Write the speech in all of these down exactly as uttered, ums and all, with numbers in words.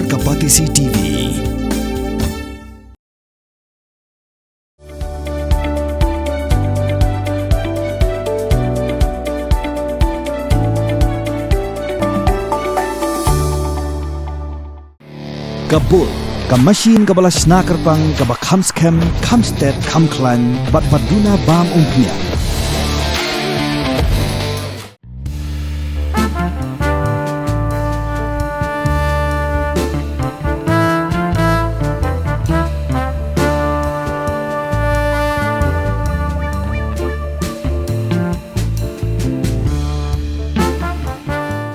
Ka Batesi T V. Ka Bull, ka machine kaba la shna kyrpang, kaba kham skhem, kham stet, kham khlaiñ, bad ba duna bam umphniang.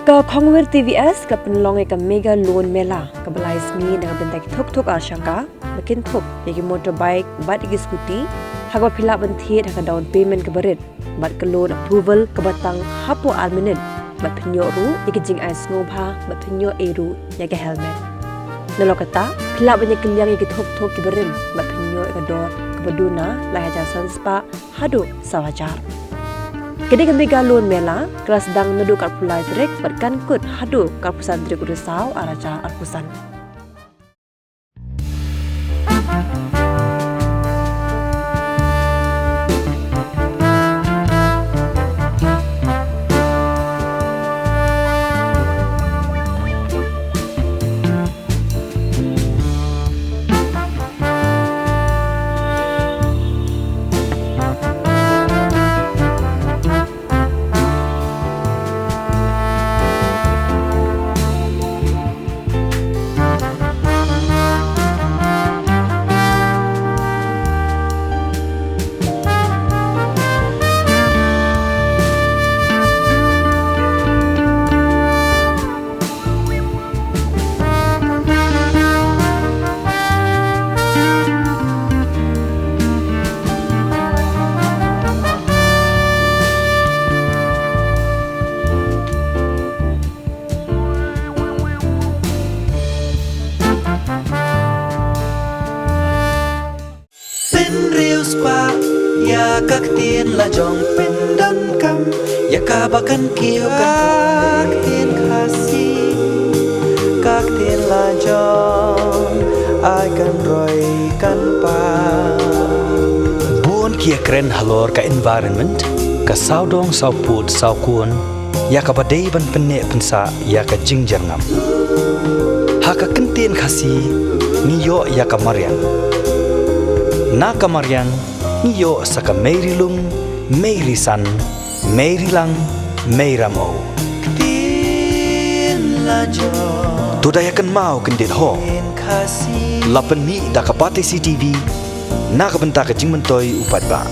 Ka Khongwir T V S ka pynlong ïa ka Mega Loan Mela, kaba lai sngi na ka bynta ki thuk thuk ar shaka, ba kin thuk ïa ki motorbike bad ïa ki scooty, ha kaba phi lah ban thied ha ka down payment kaba rit bad ka loan approval kaba tang hapoh ar minit, bad phin ïoh ruh ïa ka jingai sngewbha, bad phin ïoh ei ruh ïa ka helmet. Nalor kata, phi lah ban ïakylliang ïa ki thuk thuk kiba rim, bad phin ïoh ïa ka dor kaba duna lai hajar san spah haduh saw hajar. Ka dei ka Mega Loan Mela, ka la sdang naduh ka arphew lai tarik bad kan kut haduh ka arphew san tarik u Risaw ar hajar arphew san. Pynriewspah ïa ka ktien la jong, pyndonkam ïa kaba kan kiew, ka ktien Khasi, ka ktien la jong, ai kan roi kan pang. Bun ki ïakren halor ka environment, ka sawdong sawpud sawkun, ïa kaba dei ban pynneh pynsah ïa ka jingjyrngam. Ha ka kyntien Khasi ngi ïoh ïa ka mariang. Na ka mariang ngi ïoh sa ka mei ri lung, mei ri san, mei ri lang, mei ram o. Ktien la jong. To da ïa kynmaw kyndit ho. Ktien Khasi. La pynmih da ka Batesi T V na ka bynta ka jingmyntoi u paidbah.